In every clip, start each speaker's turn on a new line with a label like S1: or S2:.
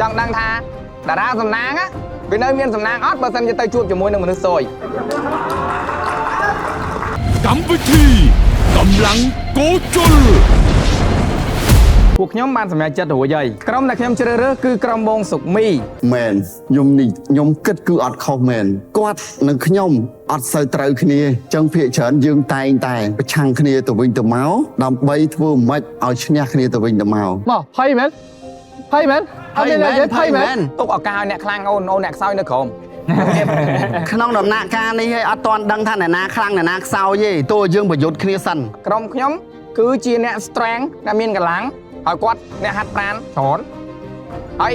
S1: ចង់ដឹងថាតារាសំណាងណាវានៅមានសំណាងអត់បើសិនជាទៅជួបជាមួយនឹងមនុស្សសយ
S2: កម្មវិធីកម្លាំងកោជុល
S1: ពួកខ្ញុំបានសម្រេចចិត្តរួចហើយក្រុមដែលខ្ញុំជ្រើសរើសគឺក្រុមបងសុកមី
S3: មែនខ្ញុំនេះខ្ញុំគិតគឺអត់ខុសមែនគាត់និងខ្ញុំអត់សូវត្រូវគ្នាចឹងភាកច្រើនយើងតែងតែប្រឆាំងគ្នាទៅវិញទៅមកដើម្បីធ្វើម៉េចឲ្យឈ្នះគ្នាទៅវិញទៅមក
S4: មកភ័យមែនភ័យមែនអត់មានอะไรទេភ័យមែន
S1: ទុកឱកាសឲ្យអ្នកខ្លាំងអូនអូនអ្នកខ្សោយនៅក្រោម
S5: ក្នុងដំណាក់កាលនេះឯងអត់ទាន់ដឹងថាអ្នកណាខ្លាំងអ្នកណាខ្សោយទេទោះយើងប្រយុទ្ធគ្នាសិន
S1: ក្រុមខ្ញុំគឺជាអ្នក strength ដែលមានកម្លាំងហើយគាត់អ្នកហាត់ប្រាណច្រើនហើយ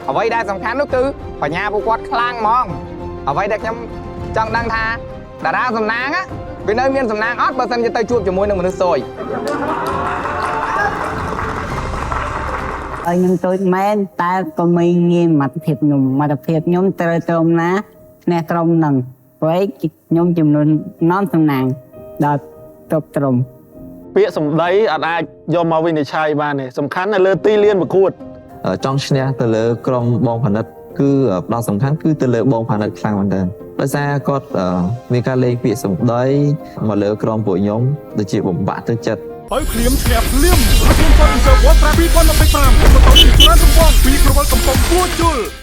S1: អ្វីដែលសំខាន់នោះគឺបញ្ញាពួកគាត់ខ្លាំងហ្មងអ្វីដែលខ្ញុំចង់ដឹងថាតារាសំណាងណាវានៅមានសំណាងអត់បើសិនជាទៅជួបជាមួយនឹងមនុស្សសយ
S6: ឲ្យខ្ញុំតូចមែនតែក៏មិនងាយសមត្ថភាពខ្ញុំសមត្ថភាពខ្ញុំត្រូវត្រឹមណាអ្នកក្រុមហ្នឹងព្រោះអីខ្ញុំចំនួននាំសំណាងដល់តបត្រឹម
S7: ពាក្យសម្ដីអត់អាចយកមកវិនិច្ឆ័យបានទេសំខាន់នៅលើទីលានប្រកួត
S8: ចង់ឈ្នះទៅលើក្រុមបងផានិតគឺផ្ដោតសំខាន់គឺទៅលើបងផានិតខ្លាំងមែនទែនដោយសារគាត់មានការលេងពាក្យសម្ដីមកលើក្រុមពួកខ្ញុំដូចជាបំបាក់ទឹកចិត្ត
S2: បើភ្លាមឈ្នះភ្លាមរថយន្ត Ford Ranger One 2025បន្តជាច្រើនរង្វាន់ពីក្រវ៉ាល់កំប៉ុងពួរជុល។